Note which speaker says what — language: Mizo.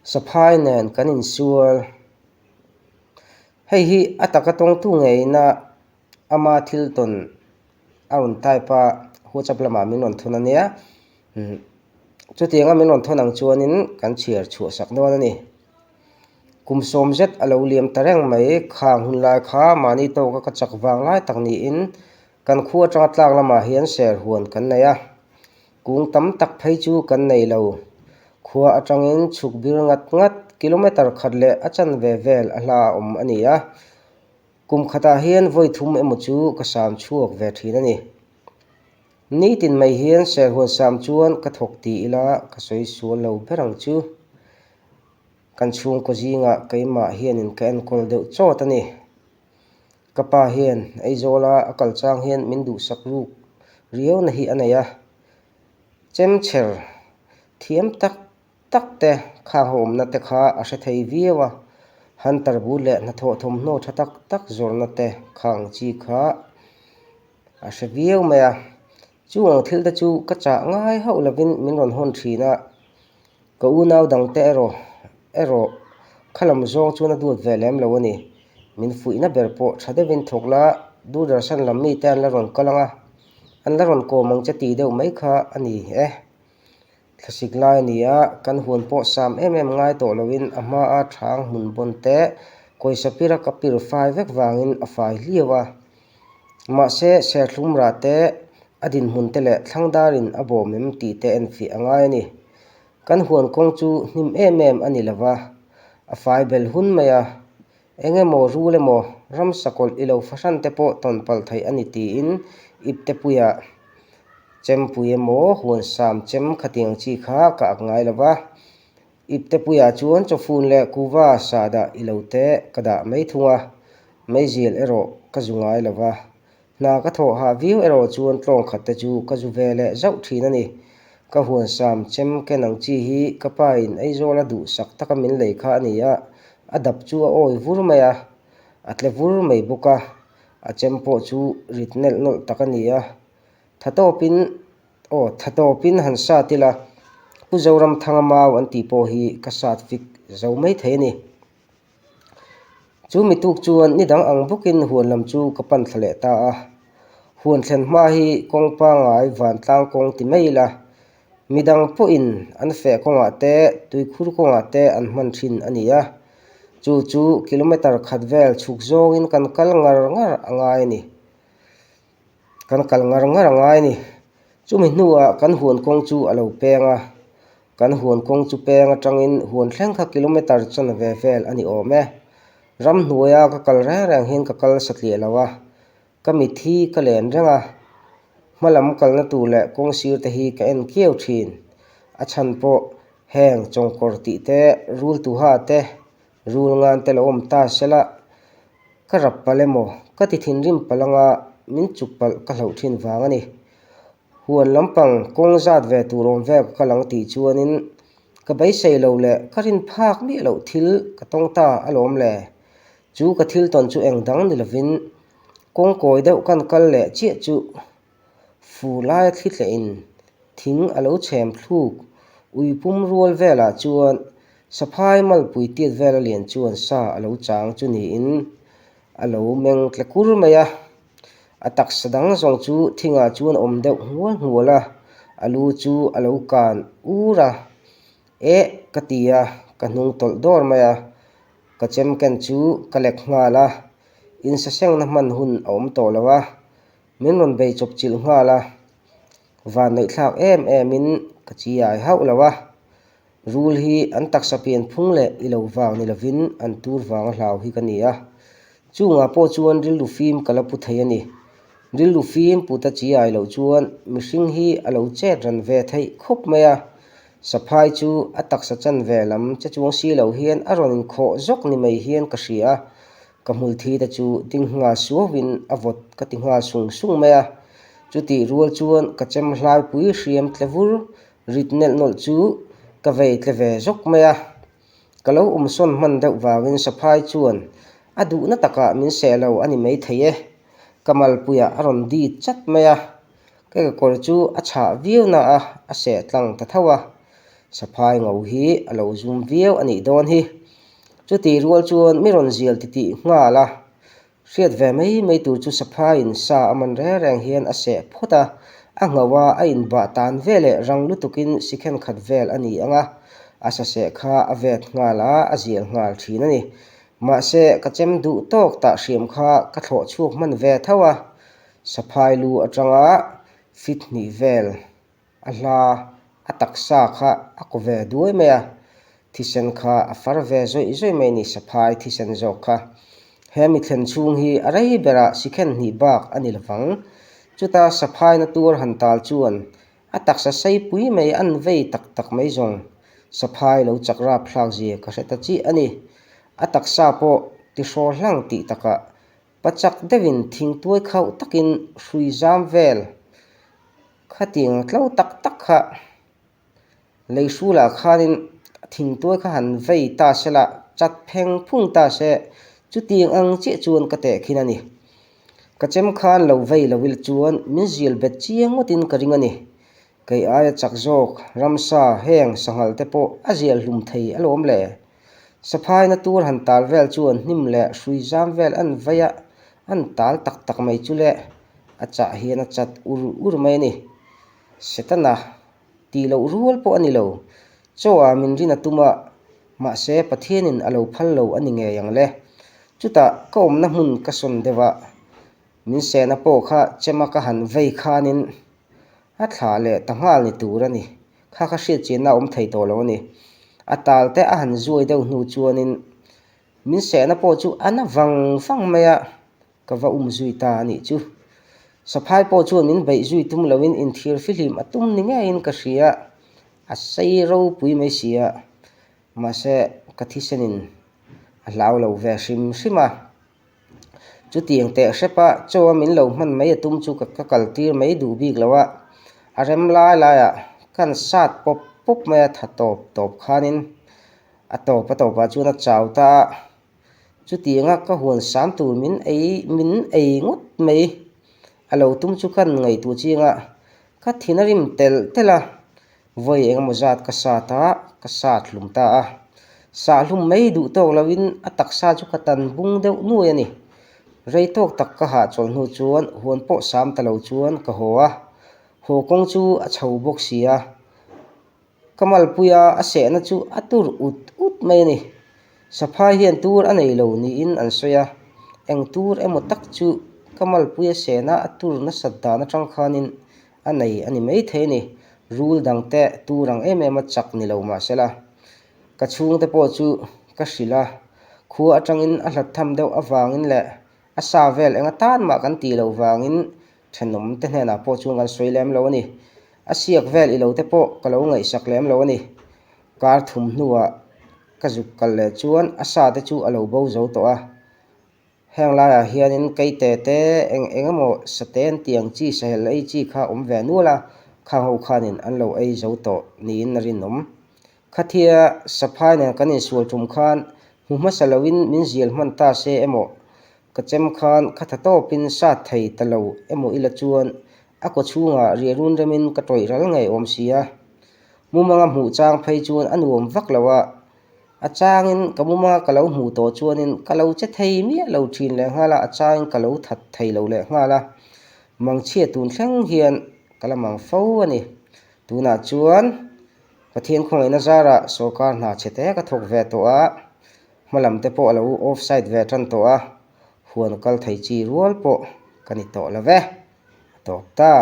Speaker 1: Saphai nen kan insual. Hei hi a taka tawngtu ngeina ama thil tawn a rawn type a, WhatsApp lamah min rawn thawn a nia. Chutianga min rawn thawn ang chuanin kan chhiar chhuah sak dawn a ni. Kum sawm zet a lo liam ta reng mai, khang hun lai kha mahni tawka ka chak vang lai tak niin kan khua atanga tlak lamah hian ser huan kan nei a. Kung tam tak phei chu kan nei lo. Khua atangin chhuk bir ngat ngat kilometre khat leh a chanve vel a hla a awm a ni a. Kum khatah hian vawi thum emaw chu ka sam chhuak ve thin a ni. Nitin mai hian serhuan sam chuan ka thawk ti ila ka sawi sual lo ber ang chu. Kan chhungkaw zingah keimah hianin ka enkawl deuh chawt a ni. Ka pa hian Aizawla a kal chang hian min duhsak ruk riauna hi a nei a. Chemcher thiam tak tak te khang ho awmna te kha a hre thei viau a, Hunter but leh hnathawh thawmhnaw tha tak tak zawrhna te khang chi kha a hre viau mai a. Chung ang thil te chu ka chah ngai hauh lovin min rawn hawn thin a, ka unau dangte erawh erawh kha lam zawng chuan a duat ve lem lo a ni. Min fuihna ber pawh tha deuhin thawk la, Doordarshan lam mite an la rawn kal ang a, an la rawn kawm ang che tih deuh mai kha a ni e. Thlasik lai a ni a, kan huan pawh sam em em ngai tawh loin a hmaa thang hmun bawn te kawisa pira ka pir fai vek vangin a fai hliau a. Mahse, serthlum rah te, a dinhmun te leh thlangdarin a bawm em tih te enfiah a ngai a ni. Kan huan kawng chu hnim em em a ni lo va, a fai bel hun mai a. Eng emaw rul emaw ramsa kawlh i lo fahran te pawh tawn palh theih a ni tiin iptepuia chempui emaw huansam chem khatiang chi kha ka ak ngai lo va. Iptepuia chuan chawfun leh kuva sahdah i lo te ka dah mai thung a, meizial erawh ka zu ngai lo va. Hna ka thawh hah viau erawh chuan tlawng khat te chu ka zu ve leh zauh thin a ni. Ka huansam chem ken ang chi hi ka pa in Aizawl a duhsak taka min lei kha a ni a, a dap chu a awi vur mai a, a tle vur mai bawk a, a chem pawh chu rit nelh nawlh tak a ni a. Tha tawpin, aw tha tawpin han sat ila, Pu Zoramthanga mau an tih pawh hi ka sat fik zo mai thei a ni. Chu mi tuk chuan ni dang ang bawkin huan lam chu ka pan thla leh ta a. Huan thlen hma hi kawng pangngai vantlang kawng ti mai ila, mi dang pawhin an feh kawngah te, tuikhur kawngah te an hman thin a ni a. Chu chu kilometre khat vel chhuk zawngin kan kal ngar ngar a ngai a ni. Kan kal ngar ngar a ngai a ni. Chumi hnuah kan huan kawng chu a lo peng a. Kan huan kawng chu peng atangin huan thleng kha kilometre chanve vel a ni awm e. Ramhnuaia ka kal reng reng hian ka kal satliah lo a, ka mit hi ka len reng a. Hma lam kalna tur leh kawng sir te hi ka en kiau thin. A chhan pawh heng chawngkawr tih te, rul tuha te, rul ngan te lo awm ta sela ka rap palh emaw ka ti thinrim palh anga min chuk palh ka hlauh thin vang a ni. Huan lampang kawng zat ve tur awm vel ka kal ang tih chuanin ka beisei lo leh ka rin phak miah loh thil ka tawng ta alawm le. Chu ka thil tawn chu eng dang ni lovin kawng kawi deuh kan kal leh chiah chu fur laia thli tlehin thing a lo chhem thluk ui pum rual velah chuan saphai malpui tiat vel a lian chuan sa a lo chang chu niin a lo meng tle kur mai a. A taksa dang zawng chu thingah chuan a awm deuh hmual hmual a, a lu chu a lo kan ur a, Eh ka ti a, ka hnung tawlh dawr mai a, ka chem ken chu ka lek nghal a, insasengna hman hun a awm tawh lo a, min rawn bei chawp chilh nghal a, van neihthlak em em in ka chi ai hauh lo a. Rul hi an taksa pian phung leh i lo vang ni lovin an tur vang a hlau hi ka ni a. Chungah pawh chuan rilru fim ka la pu thei a ni. Rilru fim put a chi ai loh chuan mihring hi a lo chet ran ve theih khawp mai a. Saphai chu a taksa chan ve lam che chuang si lo hian a rawn inkhawh zawk ni mai hian ka hria a. Ka hmulthi te chu ding nghal suauin a vawt ka ti nghal sung sung mai a. Chutih rual chuan ka chem hlaipui hriam tle vur Rit nelh nawlh chu ka vei tle ve zawk mai a, ka lo awmsawn hman deuh vangin Saphai chuan a duhna takah min seh lo a ni maithei e. Ka malpuiah a rawn dit chat mai a, ka kekawr chu a chhah viau na a, a seh tlang ta tho a. Saphai ngo hi a lo zum viau a nih dawn hi. Chutih rual chuan mi rawn zial titih nghal a. Hriat ve mai mai tur chu Saphaiin sa a man reng reng hian a seh phawt a, a ngho a, a inbah tan veleh rang lutukin si khenkhat vel a ni ang a, a sa seh kha a vet nghal a, a zial nghal thin a ni. Mahse, ka chem duh tawk tah hriam kha ka thlawh chhuak hman ve tho a, Saphai lu atanga fit hnih vel A hla a taksa kha a kaw ve duai mai a, thisen kha a far ve zawih zawih mai a ni, saphai thisen zawk kha. He mi thlen chhung hi a rei berah sikhen hnih bak a ni lovang. Chuta saphai na tuar han tal chuan a taksa seipui mai an vei tak tak mai zawng. Saphai lo chak rap thlak zia ka hre ta chiah a ni. A taksa pawh tihraw hlang tih takah pachak deuhin thingtuai khauh takin hrui zam vel Khatiang tlo tak tak kha lei hrulah khanin thingtuai kha han vei ta se la, chat pheng phung ta se, chutiang ang chiah chuan ka teh khin a ni. Ka chem khan lo vei lo ila chuan min zial bet chiang ngawtin ka ring a ni. Kei aia chak zawk ramsa heng sanghal te pawh a zial hlum thei alawm le. Saphaina tur han tal vel chuan hnim leh hrui zam vel an vei a, an tal tak tak mai chu le a chah hian a chat ur ur mai a ni. Setana tih loh rual pawh a ni lo. Chaw ah min rin a tum a, mahse Pathianin a lo phal lo a ni ngei ang le. Chutah ka awmna hmun ka sawn deuh a, min sehna pawh kha chema ka han vei khanin a thlah leh ta nghal ni tur a ni. Kha kha hriat chianna a awm thei tawh lo a ni. A tal te a han zuai deuh hnu chuanin min sehna pawh chu a na vang vang mai a, ka va um zui ta a nih chu. Saphai pawh chuan min beih zui tum loin inthir fihlim a tum ni ngeiin ka hria, a sei ropui mai si a, mahse ka thisenin a hlau lo ve hrim hrim a. Chutiang teh hrepa chaw a min lo hman mai a tum chu ka kal tir mai duh bik lo a, a rem lai laiah kan sat pawp pawp mai a tha tawp tawp khanin a tawp a tawpah chuan a chau ta a. Chutianga ka huan sam tur min ei min ei ngawt mai a lo tum chu kan ngaihtuah chiang a, ka thin a rim telh telh a, vawi engemaw zat ka sat a, ka sat hlum ta a. Sah hlum mai duh tawk loin a taksa chu ka tan bung deuh nuai a ni. Rei tawk tak ka hahchawlh hnu chuan huan pawh sam ta lo chuan ka haw a, haw kawng chu a chho bawk si a. Ka malpuia a sehna chu a tur ut ut mai a ni. Saphai hian tur a nei lo niin an sawi a, eng tur emaw tak chu ka malpuia sehna a tur nasat dan atang khanin a nei a ni maithei a ni. Rul dangte tur ang em em a chak ni lo mahsela ka chhungte pawh chu ka hrilh a, khua atangin a hlat tham deuh avangin leh a sa vel eng atan mah kan tih loh vangin Thenawm te hnenah pawh chuan kan sawi lem lo a ni. A siak vel i lo te pawh ka lo ngaihsak lem lo a ni. Kar thum hnuah ka zuk kal leh chuan a sa te chu a lo bo zo tawh a. Heng laiah hianin keite te eng eng emaw saten tiang chi sahel ei chi kha awm ve nual a, khang ho khanin an lo ei zo tawh niin a rinawm. Khathia saphai nen kan insual tum khan hmu hmasa loin min zial hman ta se emaw Ka chem khan ka tha tawpin sat thei ta lo emaw ila chuan a kaw chhungah riahrun remin ka tawih ral ngei awm si a. Mumanga hmuh chang phei chuan a nuam vak lo a, a changin ka mumanga ka lo hmuh tawh chuanin ka lo che thei miah lo thin lehnghal a, a changin ka lo that thei lo lehnghal a. Mangchhia tun thleng hian ka la mang fo a ni. Tunah chuan Pathian khawngaihna zarah sawrkar hna chhe te ka thawk ve tawh a. Hma lam te pawh a lo offside ve tan tawh a, huan kal thei chi rual pawh ka ni tawh lo ve, a tawp ta.